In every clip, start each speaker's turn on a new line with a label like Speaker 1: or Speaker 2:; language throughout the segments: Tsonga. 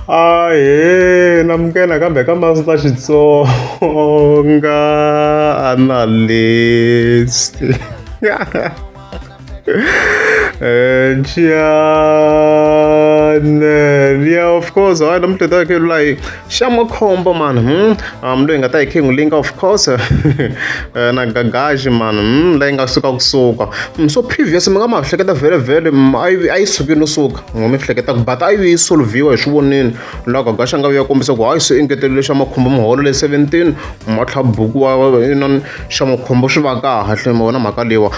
Speaker 1: Ahee namukela kambe ka Master Xitsonga analyst channel yeah of course hayi namuntlha ta khe lula hi xa makhombo man loyi nga ta hi khe n'wi linka of course na gagaxi man leyi nga suka kusuka so previous mi nga ma hleketa vhele vhele a yi suki no suka ngo mi hleketa but a yi solviwa hi swi vonini laha gagaxi a nga vuya kombisa ku hayi se engetelele xa makhombo muholo le 17 ma tlha buku wa inani xa makhombo swi va kahle ma vona mhaka leyiwa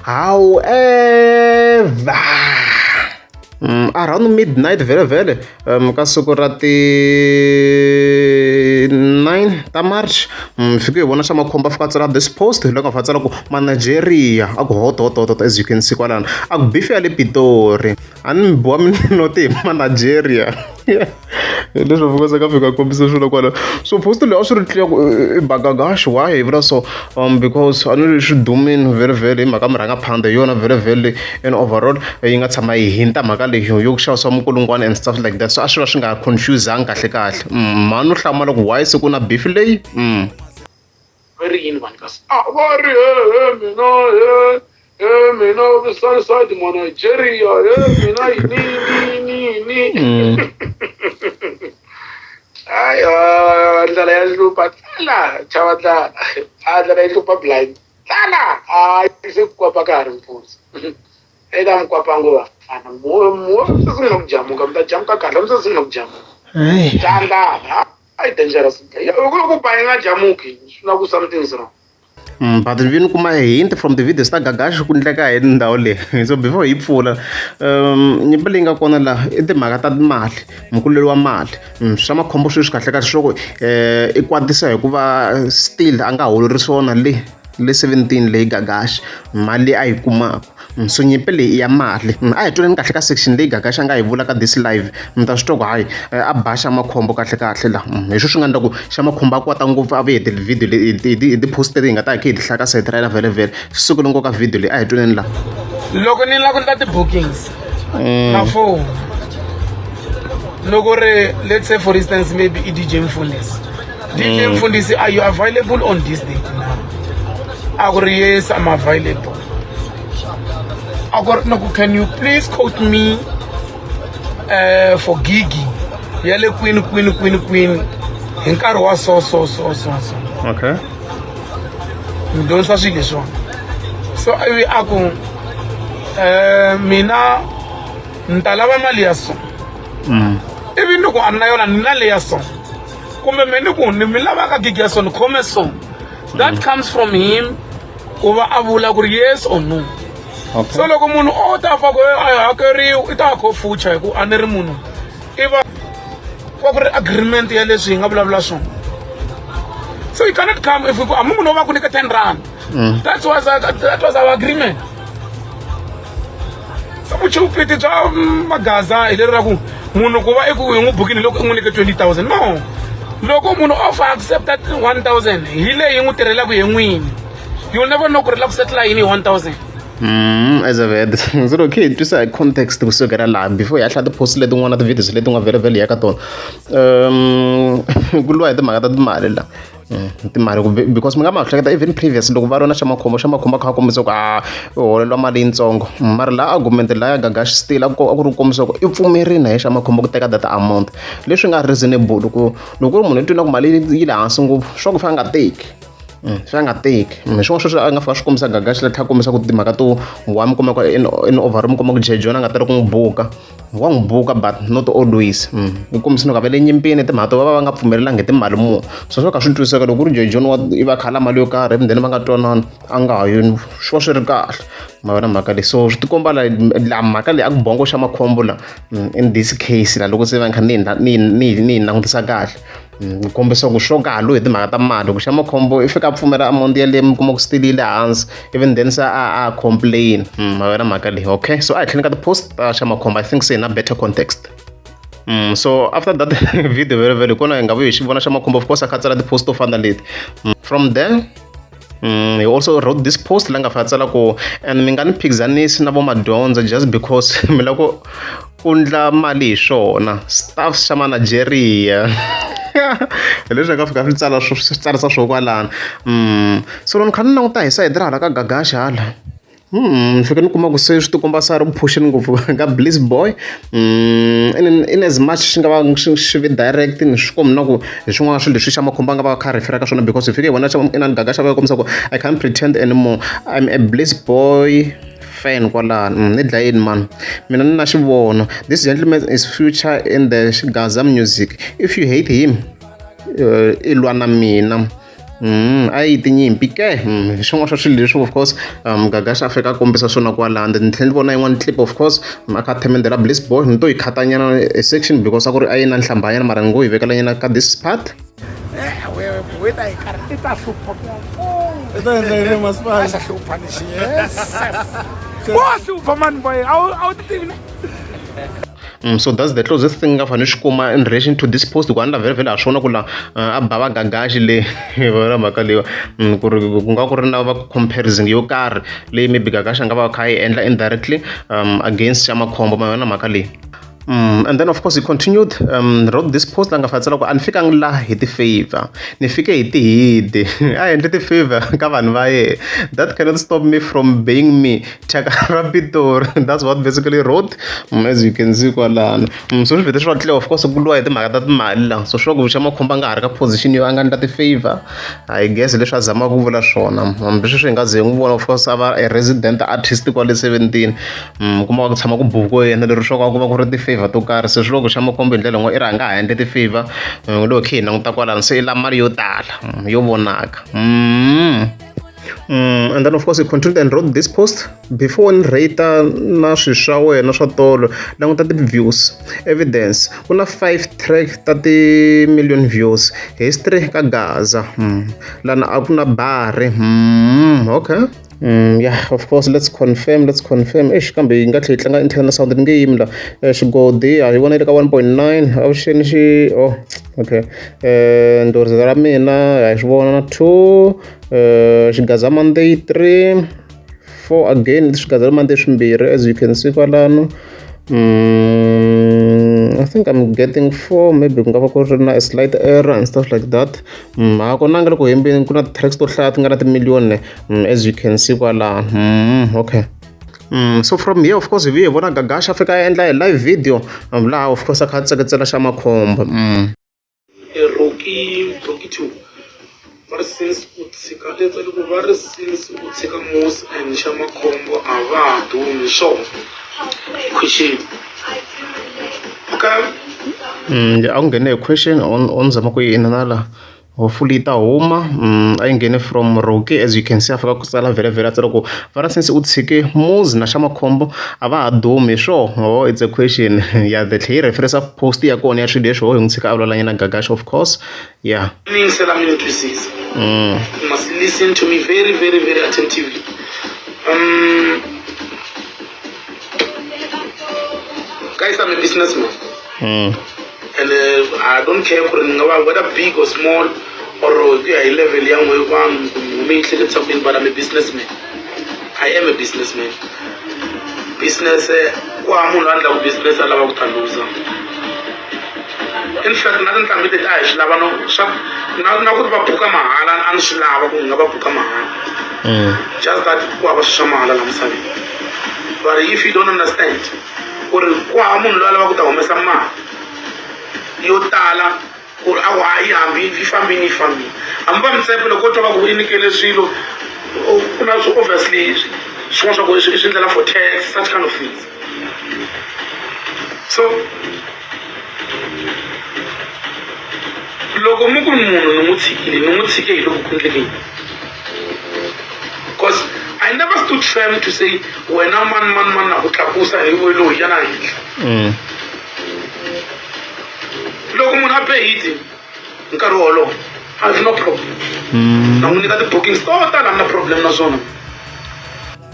Speaker 1: however around midnight vhele vhele ka siku ra ti 9 ta March fike hi vona xa makhombo a fika a tsala this post loko a fika a tsala ku manigeria a ku hot hot hot as you can see kwalano a ku beef ya le Pitori a ni mi biwa minoti hi manigeria hi leswi of course ka fika kombisa swilo kwala so post leyi a swi ri clear ku i bagagash why hi vula so because a ni swi dumini vhele vhele hi mhaka murhangaphandle hi yona vhele vhele and overall yi nga tshama yi hinta mhaka leyi yo ku xavisiwa minkulungwana and stuff like that so a swi va swi nga confusanga kahle kahle mhani u hlamala ku why se ku na beef leyi
Speaker 2: Va ri yini vanhu kasi a va ri he he mina he he mina Sunnyside ma Nigeria he mina yini yini yini hayi ndlala ya hlupha tlala chava ndlala a ndlala yi hlupha blind tlala hayi se ku kwapa ka ha ri mpfundzi eka mikwapa ngo vafana mo se sungula ku jamuka mi ta jamuka kahle mi se sungula ku jamuka tandlala a yi dangerous ku ba yi nga jamuki swi na ku something is wrong.
Speaker 1: But vi ni kuma hint from the videos ta Gagash ku ndleka hi ndhawu leyi so before hi pfula nyimpi leyi nga kona laha i timhaka ta timali mikulelo wa mali swa makhombo sweswi kahle kahle swa ku i kwatisa hikuva still a nga holori swona le le 17 leyi Gagash mali leyi a yi kumaka so nyimpi leyi i ya mali a hi twaneni kahle ka section leyi Gagash a nga yi vula ka this live mi ta swi twa ku hayi a ba xa makhombo kahle kahle la hi swo swi nga endla ku xa makhombo a kwata ngopfu a vuye hi ti-video hi ti-post leti hi nga ta hi kha hi ti hlaya ka sayiti ra yena vhele vhele swi sukele ngopfu ka video leyi a hi twaneni la
Speaker 2: loko ni lava ku endla ti-bookings na phone loko ri let's say for instance maybe i DJ Mfundisi DJ Mfundisi are you available on this date now a ku ri yes I'm available a ku ri no can you please quote me for gigi ya le kwini kwini kwini kwini hi nkarhi wa so so so so so
Speaker 1: okay
Speaker 2: mi dyondzisa swilo leswiwani so ivi a ku mina ni ta lava mali ya so ivi ni ku a ni na yona ni na leya so kumbe me ni ku ni mi lava ka gigi ya so ni khome so that comes from him ku va a vula ku ri yes or no
Speaker 1: okay
Speaker 2: so loko munhu o ta fa ku a hakeriwi i ta kho fucha hi ku a ni ri munhu i va ku ri agreement ya leswi hi nga vulavula swona so you cannot come if ku hambi munhu o va ku nyika 10 rand that was our agreement so vuchupiti bya magaza hi leri ra ku munhu ku va i ku hi n'wi bukini loko i n'wi nyike 20000 no loko munhu o fa accepta 1000 hi leyi yi n'wi tirhelaka hi n'wini you'll never know ku ri la ku setla yini hi 1000
Speaker 1: As I've heard ndzi ri okay hi twisa hi context kusukela laha before hi ya hlaya ti-post letin'wana ti-videos leti nga vhele vhele hi ya ka tona ku lwa hi timhaka ta timali la timali because mi nga ma hleketa even previous loko va ri na xa makhombo xa makhombo a kha a kombisa ku a u holeliwa mali yitsongo mara laha argument laha ya Gagash still a ku ri ku kombisa ku i pfumerile na hi xa makhombo ku teka that amount leswi nga reasonable ku loko ku ri munhu i twile ku mali yi le hansi ngopfu swa ku fa a nga teki swi a nga teki hi swin'wana sweswi a nga fika swi kombisa Gagash la tlhela kombisa ku timhaka to wa mi kuma ku in over mi kuma ku Jejona a nga tali ku n'wi buka wa n'wi buka but not always yi kombisa loko a va le nyimpini timhaka to va va va nga pfumelelangi hi timali muni so swo ka swi twisiseka loko ku ri Jejona wa i va khala mali yo karhi then va nga twanani a nga ha yini swi va swi ri kahle ma vona mhaka leyi so swi tikomba la la mhaka leyi a ku bongo xa makhombo la in this case la loko se va kha ni ni ni ni yi langutisa kahle ku kombisa ku swo ka ha lwi hi timhaka ta mali ku xa makhombo i fika a pfumela amount yaleyo mi kuma ku still yi le hansi even then se a a complain ma vona mhaka leyi okay so a hi tlheli ka ti-post ta xa makhombo I think se hi na better context so after that video very very kona hi nga vuyi hi xi vona xa makhombo of course a kha a tsala ti-post to fana leti from there he also wrote this post la nga fa tsala ku and mi nga ni phikizanisi na vo madyondza just because mi lava ku Ku ndla mali hi swona staff xa Manigeria hi leswi a nga fika swi tsala swi tsarisa swo kwalano. So loko ni kha ni languta hi sayiti ra hala ka Gagash hala ni fike ni kuma ku se swi tikomba se a ri ku phusheni ngopfu ka Bliss Boy in as much xi nga va xi vi direct ni swi komi na ku hi swin'wana swilo leswi xa Makhombo a nga va a kha a refer-a ka swona because hi fike hi vona inani Gagash a va kombisa ku I can't pretend anymore I'm a Bliss Boy fan kwalano ni dlayeni mani mina ni na xivono this gentleman is future in the Gaza music if you hate him i lwa na mina. A yi tinyimpi ke hi swin'wana swa swilo leswi of course Gagash a fika a kombisa swona kwalano ni tlhela ni vona yin'wana clip of course a kha a themendela Bliss Boy ni to yi khatanyana section because a ku ri a yi na nhlambanyana mara ni ngo yi vekelanyana ka this part.
Speaker 3: I ta endla yini masipala?
Speaker 2: A hlupha lexi yes. Wa hlupha mani boy, a wu ti tivi na.
Speaker 1: So that's the closest thing nga fanele xi kuma in relation to this post ku a ni la vhele vhele ha swona ku la a ba va Gagashi le vona mhaka leyiwa ku ri ku nga ku ri na va comparison yo karhi leyi maybe Gagashi a nga va kha a yi endla indirectly against xa Makhombo ma yona mhaka leyi. And then of course he continued wrote this post la nga fatsela ku a ni fikangi la hi ti-favor ni fike hi tihidi a endle ti-favor ka vanhu va yehe that cannot stop me from being me thyaka ra Pitori that's what basically wrote as you can see kwalano. So swi vhete swi va clear of course ku lwa hi timhaka ta timali la so swi va ku xa Makhombo a nga ha ri ka position yo a nga endla ti-favor I guess leswi a zamaka ku vula swona hambi sweswi hi nga ze hi n'wi vona of course a va a resident artist kwale 17 kuma ku tshama ku bukiwe yena lero swa ku va ku ri ti-favor to karhi se swi loko xa Makhombo hi ndlela yin'wana i ri a nga ha endli ti-favor loko khe hi languta kwalano se i lava mali yo tala yo vonaka. And then of course he continued and wrote this post before ni rate na swilo swa wena swa tolo languta ti-views evidence ku na 5 track ta ti-million views history ka Gaza lana a ku na bari okay. Yeah, of course let's confirm eish kambe yi nga tlhela yi tlanga internal sound ni nge yimi la xigodi a hi vona yi le ka 1.9 avuxeni xi oh okay ndorhiza ra mina ha swi vona na 2 xigaza Monday 3 4 again swigaza Monday swimbirhi as you can see kwalano. I think I'm getting 4 maybe ku nga va ku ri na a slight error and stuff like that. A ku nanga loko hembeni ku na tracks to hlaya ti nga na timiliyoni as you can see kwalano. Okay. So from here of course hi vuye hi vona Gagash a fika a endla hi live video laha of course a kha a tseketsela xa Makhombo.
Speaker 2: Rocky 2 va ri since u tshika loko va ri since u tshika Muzi and xa Makhombo a va ha dumi swona question. Okay.
Speaker 1: A ku nghene hi question on zama ku yi inana la hopefully yi ta huma. A yi nghene from Rocky as you can see a fika ku tsala vhele vhele a tsala ku va ri since u tshike Muzi na xa Makhombo a va ha dumi swo oh it's a question ya the tlhe yi reference post ya kona ya swilo leswi ho hi n'wi tshika a vulavula na Gagash of course. Yeah.
Speaker 2: Ni yingisela mi ni twisisa. You must listen to me very very very attentively. Guys, I'm a businessman. And I don't care ku ri ni nga va whether big or small or ku ya hi level ya n'we vanhu kumbe yi hleketisa ku yini but I'm a businessman. I am a businessman. Business ku hava munhu loyi a endlaka business a lava ku ta luza. In fact na tinqambi leti a hi swi lava no swa na ku ri va buka mahala a ni swi lava ku nga va buka mahala. Just that ku hava swilo swa mahala laha misaveni. But if you don't understand ku ri ku hava munhu loyi a lavaka ku ta humesa mali yo tala ku ri a wa yi hambi yi fambini yi fambini hambi va Motsepe loko wo twa va ku i nyikele swilo ku na swi obviously swin'wana swa ku i swi ndlela for tax such kind of things. So loko mi ku munhu ni n'wi tshikile ni n'wi tshike hi loko ku endleke yini because I never stood firm to say wena mani mani mani na ku tlakusa hi loyi ya na henhla. Loko munhu a be hit nkarhi wolowo I have no problem. Na n'wi nyika ti-bookings to tala na problem na swona.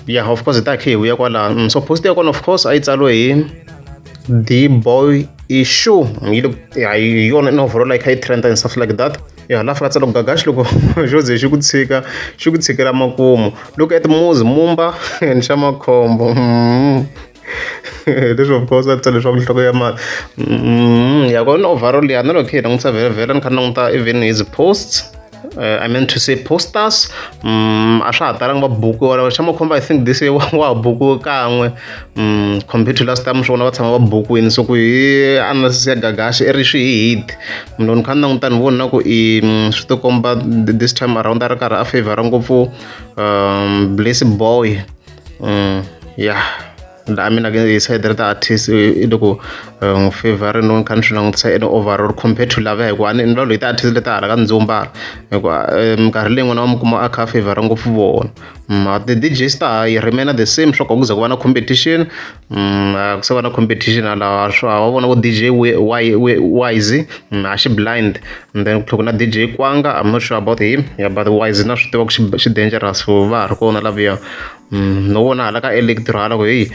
Speaker 1: Yeah, of course hi ta khe hi vuya kwalano. So post ya kona of course a yi tsariwe hi D-Boy Issue yi le hi yona in overall like yi trend and stuff like that. Yeah, la fika tsala ku Gagash loko xo ze xi ku tshika xi ku tshikela makumu. Look at Muzi Mumba and xa Makhombo. Leswi of course a tsala leswaku nhloko ya mali ya kona overall ya na loko hi langutisa vhele ni kha ni languta even his posts, I meant to say posters, a swa ha talanga va bukiwa lava xa makhombo. I think this year wa ha bukiwe kan'we compared to last time, swona va tshama va bukiwini. So ku hi analysis ya Gagashi i ri swi hi hit loko ni kha ni languta ni vona ku i swi ti komba this time around a ri karhi a favor ngopfu Bliss Boy. Yeah, I mean, again, hi side ra ti-artist i loko n'wi favor no kha ni swi langutisa in overall compared to lava, hikuva ni vulavula hi ti-artist leti hala ka Ndzumba, hikuva minkarhi leyi n'wana wa mi kuma a kha a favor ngopfu vona. The DJ star yi remain the same, swa ku za ku va na competition, ku se va na competition hala swa wa vona vo DJ Wise a xi blind, and then ku tlhela ku na DJ Kwanga. I'm not sure about him, yeah, but Wise na swi tiva ku xi dangerous, so va ha ri kona laviya. No vona hala ka electro hala ku heyi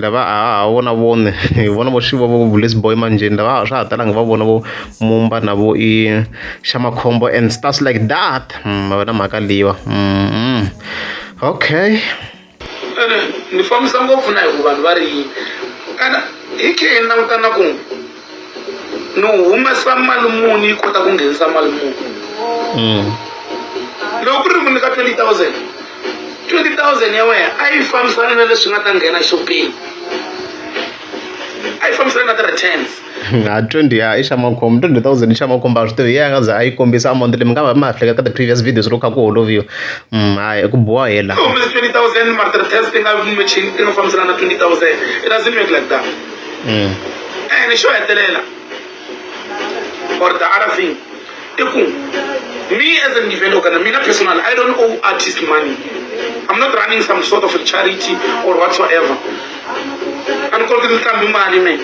Speaker 1: lava a ha vona vone hi vona vo xiva vo Bliss Boy manjheni lava swa ha talanga va vona vo Mumba na vo i Xamakhombo and stuff like that. Ma vona mhaka leyiwa. Okay.
Speaker 2: Ene ni fambisa ngopfu na hi ku vanhu va ri yini, ene hi khe hi languta na ku ni humesa mali muni yi kota ku nghenisa mali muni. Loko ku ri ku nyika 20 000, 20 000 ya wena a yi fambisana na leswi nga ta nghena xopeni, a yi fambisana na ti-returns.
Speaker 1: A 20 ya i Xamakhombo, 20 000 i Xamakhombo, a swi tivi hi yena a nga za a yi kombisa amount leyi mi nga va ma ha hleketa ka ti-previous videos loko kha ku holoviwa. Hayi ku boha hela.
Speaker 2: U humese 20 000 mara ti-returns ti nga matching, ti nga fambisana na 20 000, it doesn't work like that. Ene xo hetelela or the other thing i ku me as an event organizer, mina personal, I don't owe artist money. I'm not running some sort of a charity or whatsoever. A ni koloti nqambi mali me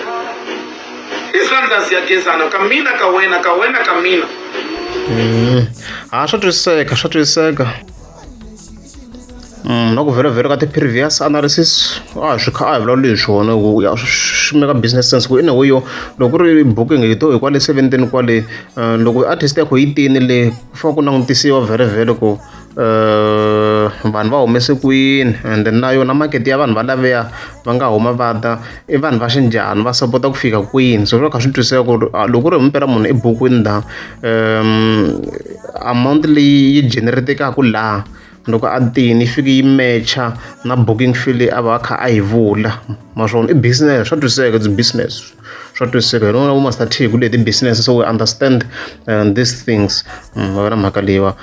Speaker 2: izandla ziyagezana, ka mina ka wena, ka wena ka mina.
Speaker 1: Ha, swa twisiseka, swa twisiseka. Na ku vhele ka ti-previous analysis a swi kha a hi vulavuli hi swona ku ya swi make business sense ku in a way yo loko ku ri booking hi to hi kwale 17 kwale, loko artist ya kho yi tini le ku fanele ku langutisiwa vhele vhele ku vanhu va humese kwini, and then na yona market ya vanhu va laviya va nga huma va ta i vanhu va xinjhani, va sapota ku fika kwini. So swi va kha swi twisiseka ku ri loko ku ri himpela munhu i bukwini la, amount leyi yi generate-kaku laha loko a tini yi fike yi mecha na booking fee leyi a va a kha a yi vula ma swona i business, swa twisiseka, it's business, swa twisiseka. Hi rona vo Master T ku leyi ti-business, so we understand these things. Ma vona mhaka leyiwa,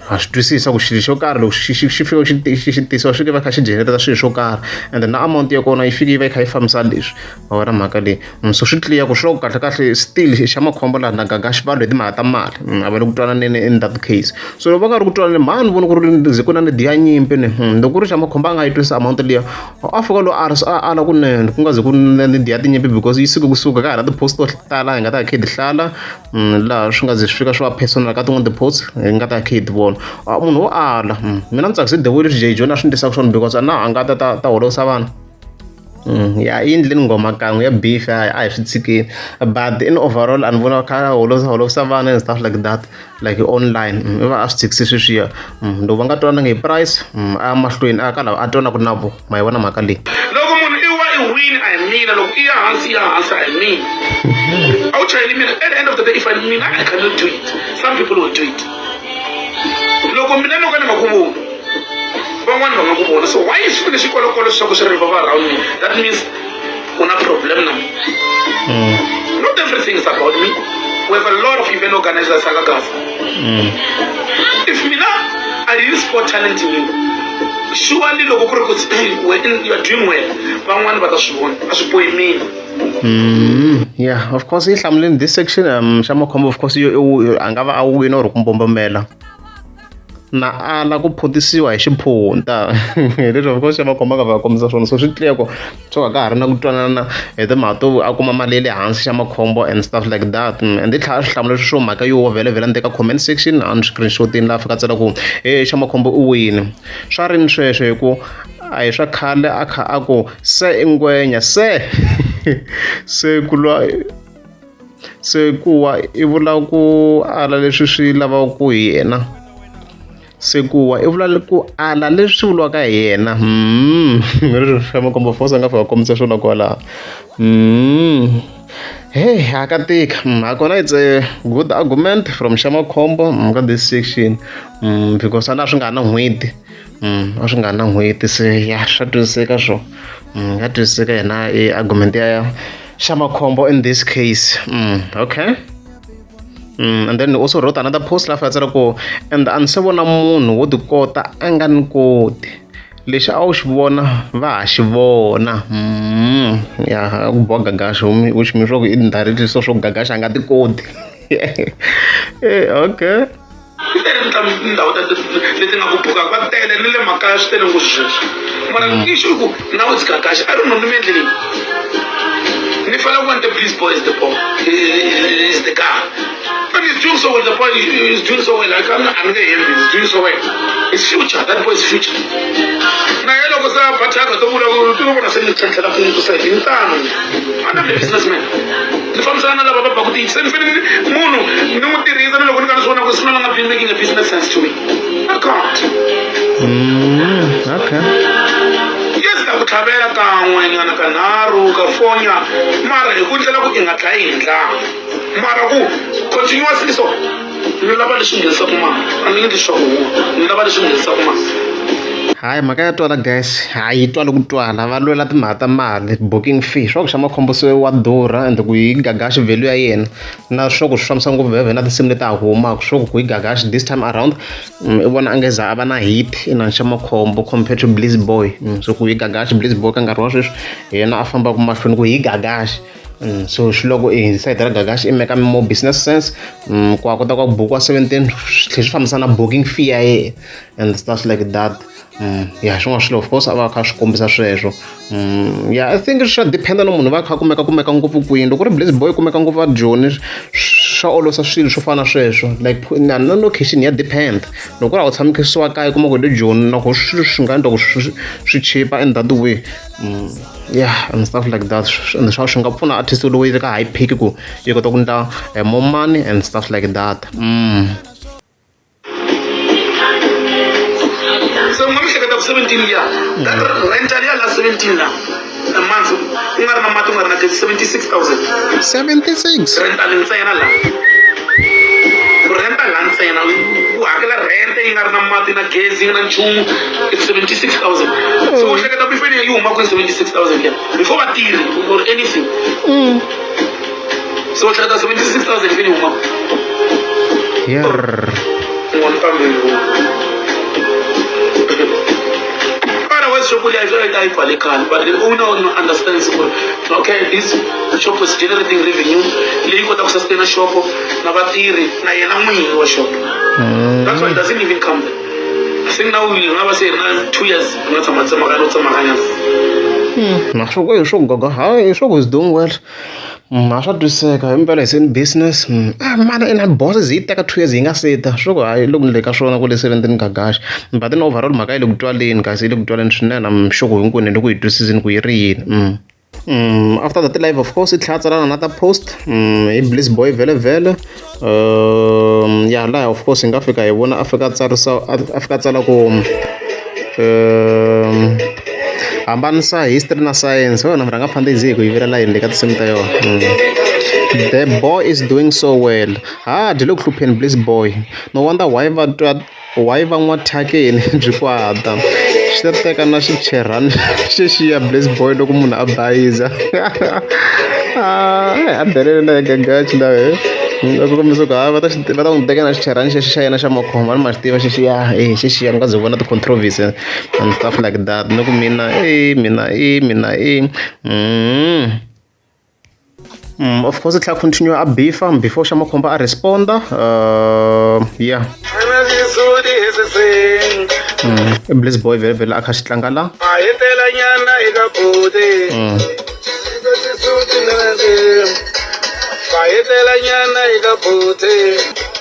Speaker 1: ha swi twisisa ku xilo xo karhi loko xi xi xi fika xi xi tisiwa xi va kha xi generate swilo swo karhi, and na amount ya kona yi fike yi va yi kha yi fambisa leswi, ma vona mhaka leyi. So swi clear ku swi kahle kahle still xa makhombo laha na Gagashi va lwa hi timhaka ta mali, a va le ku twananeni in that case. So loko va nga ri ku twananeni mhani voni ku ri ze ku na ni diya nyimpi ni loko ku ri xa makhombo a nga yi twisisa amount liya a fika lo a ala kunene ku nga ze ku ni diya tinyimpi, because yi suke kusuka ka ha na ti-post to tala hi nga ta kha hi ti hlala laha swi nga ze swi fika swi va personal ka tin'wana ti-post hi nga ta kha hi ti vona munhu wo ala. Mina ni tsakise the way leswi Jay John a swi endlisaka swona, because na a nga ta ta ta holovisa vanhu. Ya i endleni nghoma kan'we ya beef a hi swi tshikeni, but in overall a ni vona kha a holovisa holovisa vanhu and stuff like that, like online i va a swi tshikise sweswiya. Loko va nga twanangi hi price, a ya mahlweni a ya ka lava a twanaka na vo, ma yi vona mhaka leyi.
Speaker 2: Loko munhu i wa i wini a hi mina, loko i ya hansi i ya hansi a hi mina, a wu chayeli mina. At the end of the day, if I mina I cannot do it, some people will do it. Loko mina no ka ni nga ku voni, van'wani va nga ku vona. So why swi fanele xikolokolo leswaku swi revolve around me? That means u na problem na mina. Not everything is about me. We have a lot of event organizers aka Gaza. If mina I didn't spot talent in you, surely loko ku ri ku you are doing well, van'wani va ta swi vona, a swi bohi mina.
Speaker 1: Yeah, of course yi hlamuleni this section. Xa makhombo of course yo a nga va a wina or ku mbombomela na ala ku photisiwa hi xiphunta hi leswi of course xa makhombo a nga va kombisa swona. So swi clear ku swo ka ka ha ri na ku twanana hi timhaka to a kuma mali ya le hansi xa makhombo and stuff like that. And i tlhela a swi hlamula leswi swo mhaka yo vhele vhele ni teka comment section a ni screenshotini laha fika tsala ku e xa makhombo u wini swa rini sweswo, hi ku a hi swa khale a kha a ku se i ngwenya se se ku lwa se ku wa i vula ku ala leswi swi lavaka ku hi yena. Se ku wa i vula ku ala leswi vuriwaka hi yena Xamaccombo of course a nga fika a kombisa swona kwalaho hey ha ka tika hakona it's a good argument from Xamaccombo ka this section because a na swi nga ha na n'hweti a swi nga ha na n'hweti se ya swa twisiseka swo ya twisiseka yena i argument ya Xamaccombo in this case okay. And then also wrote another post laha a tsala ku and a ni se vona munhu wo ti kota a nga ni koti lexi a wu xi vona va ha xi vona ya ku boha Gagashi which means swa ku indirectly swo swo Gagashi a nga ti koti okay.
Speaker 2: Ti tele tindhawu ta leti nga ku bukaka va tele ni le makaya swi tele ngopfu sweswi mara issue i ku now it's Gagashi I don't know ni mi endleleni ni fanele ku va ni the please boy is the boy is the guy but he's doing so well the boy is doing so well like I'm a nge hembi he's doing so well it's future that boy is future na ye loko se a ba thyaka to vula ku ti vona se ni tlhentlhela ku ku se hi ntano I'm a businessman ni fambisana na lava va baku ti se ni fanele munhu ni n'wi tirhisa na loko ni ka ni swi vona ku it's no longer been making a business sense to me I can't.
Speaker 1: Okay.
Speaker 2: Yes, ta ku tlhavela kan'we nyana kanharhu ka fonya mara hi ku ndlela ku i nga dlayi hi ndlala mara ku continuously so ni lava leswi nghenisaka mali a ni endli swa ku huwa ni lava leswi nghenisaka mali.
Speaker 1: Hayi mhaka ya twala guys hayi yi twala ku twala va lwela timhaka ta mali booking fee swa ku xa makhombo se wa durha ende ku yi Gagashi value ya yena na swa ku swi fambisa ngopfu vhevhe na tinsimu leti a humaka swa ku yi Gagashi this time around i vona a nge za a va na hit inani xa makhombo compared to Bliss Boy so ku yi Gagashi Bliss Boy ka nkarhi wa sweswi hi yena a fambaka mahlweni ku yi Gagashi. So swi loko i sayiti ra Gagashi i make more business sense ku a kota ku bukiwa 17 swi tlhela swi fambisana na booking fee ya yena and stuff like that. Ya swin'wana swilo of course a va a kha a swi kombisa sweswo. Ya I think swa depend-a na munhu va a kha a kumeka kumeka ngopfu kwini loko ku ri Bliss Boy kumeka ngopfu a Joni swa olovisa swilo swo fana na sweswo like na na location ya depend loko ku ri a wu tshami kusuhi kaya u kuma ku hi le Joni na ku swilo swi nga endla ku swi swi chipa in that way. Yeah and stuff like that ende swa swi nga pfuna artist loko yi ri ka high peak ku yi kota ku endla more money and stuff like that.
Speaker 2: Se u nga mi hleketa ku 17 liya rental ya la 17 la a month ku nga ri na mati ku nga ri na gezi 76000
Speaker 1: 76
Speaker 2: rental ntsena la ku renta la ntsena u hakela rent yi nga ri na mati na gezi yi nga na nchumu it's 76000 so u hleketa ku yi fanele yi huma kwihi 76000 liya before vatirhi or anything so u hleketa 76000 yi fanele yi huma
Speaker 1: Yerr.
Speaker 2: N'wana kambe otherwise shop leyi a yi ta yi pfale khale but the owner no understands ku okay this shop is generating revenue leyi kotaka ku sustain shop na vatirhi na yena n'winyi wa shop. That's why it doesn't even come there. I think now we nga va se hi ri na 2 years hi nga tshama tsemakanya no tsemakanya.
Speaker 1: Swo swo gogo hayi swo ku is doing well. A swa twisiseka himpela hi in business mara ina boss yi teka 2 years yi nga se ta swo ku hayi le ku ndleni ka swona kwale 17 Gagashi but then overall mhaka yi le ku twaleni kasi yi le ku twaleni swinene I'm sure ku hinkwenu hi le ku yi twisiseni ku yi ri yini. After that live of course i tlhela a tsala another post hi Bliss Boy vhele vhele ya laha of course hi nga fika hi vona a fika a tsarisa a fika a tsala ku hambanisa history na science wena murhangaphandle yi ze hi ku yi vilela yini le ka tinsimu ta yona. The boy is doing so well ha dyi le ku hlupheni Bliss Boy no wonder why va twa why va n'wa thyakeni byi kwata xi ta teka na xicherhani xexiya Bliss Boy loko munhu a bayiza a delele na Gagashi la loko kombisa ku ha va ta va ta n'wi teka na xicherhani xexi xa yena xa makhombo a ni ma xi tiva xexiya e xexiya ni nga ze vona ti-controversy and stuff like that ni ku mina e mina e mina e. Of course tlhela continue a beefa before xa makhombo a responda yeah. I Bliss Boy vhele vhele a kha xi tlanga la.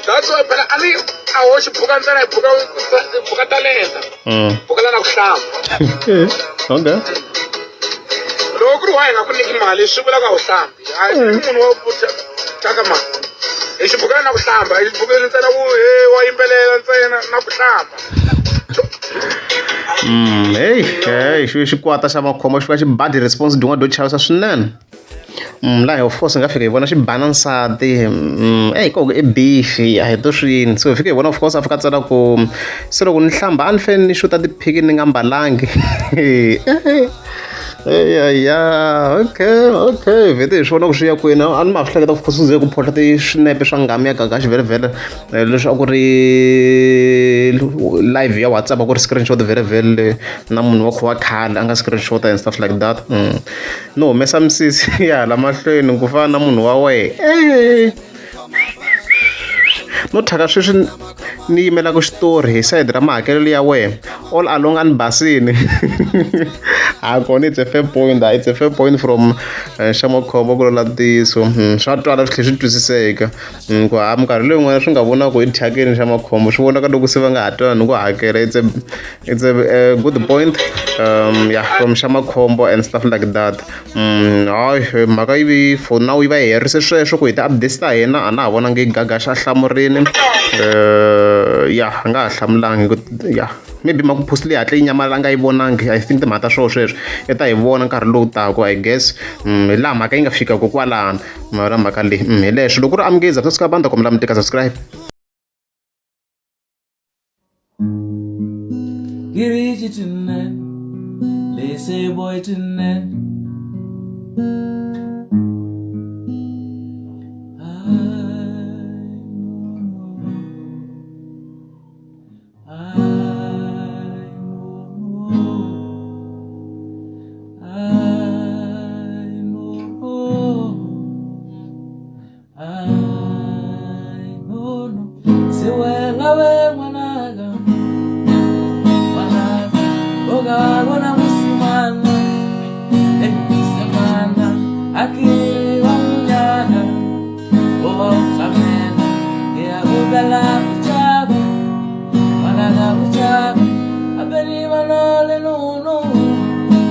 Speaker 2: That's why phela a ni a ho xi buka ntsena hi buka buka talenta bukela na ku hlamba.
Speaker 1: Okay.
Speaker 2: Loko ku ri wa hi nga ku nyiki mali swi vula ku a wu hlambi a hi munhu wa ku thyaka mali. Hi xi pfukela na ku hlamba, hi xi pfukeli ntsena ku he wa yimbelela ntsena na ku hlamba.
Speaker 1: Hey, hey, xi xikwata xa makhombo xi fika xi bad response din'wana dyo chavisa swinene. Laha of course hi nga fika hi vona xi bana nsati eyi koko i beef a hi to swini so hi fike hi vona of course a fika a tsala ku se loko ni hlamba a ni fanele ni xuta tiphiki ni nga mbalangi. Ya okay okay vhete hi swona ku swi ya kwini a ni ma swi hleketa ku ze ku photla ti swinepe swa nghamu ya Gagashi vhele leswi a ku ri live ya WhatsApp a ku ri screenshot vhele vhele na munhu wa kha wa khale a nga screenshot and stuff like that. No humesa misisi ya hala mahlweni ku fana na munhu wa wehe no thyaka sweswi ni yimelaka xitori hi sayiti ra mahakelelo ya wena all along a ni basini ha kona it's a fair point it's a fair point from xa makhombo ku lola ntiyiso swa twala swi tlhela swi twisiseka ku ha minkarhi leyin'wana swi nga vonaka i thyakini xa makhombo swi vonaka loko se va nga ha twanani ku hakela it's a good point yeah from xa makhombo and stuff like that. Hayi mhaka yi vi for now yi va yi herise sweswo ku hi ti-updates ta hina a na ha vonangi Gagashi a hlamurini ya a nga ha hlamulangi ya maybe mhaka post leyi hatla yi nyamalala a nga yi vonangi. I think timhaka ta swoho sweswo i ta hi vona nkarhi lowu taka I guess hi laha mhaka yi nga fika kokwalano mara mhaka leyi hi leswo loko ku ri amukeza subscribe a ni ta kombela mi tika subscribe.
Speaker 4: Giriji tonight, lazy boy tonight. I know, I know, I know. Se wena we ngwanaka, ngwanaka, o ka bona mosimana, eh, mosimana, a ke wa monyaka, o wa o tlamela, ke a gobela o tšhaba, ngwanaka o tšhaba, abedi ba no le nono,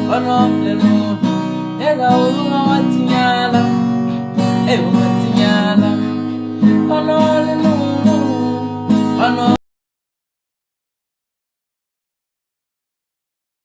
Speaker 4: ba no le nono, e ka o loma wa tsinyala, e wa tsinyala, ba no le.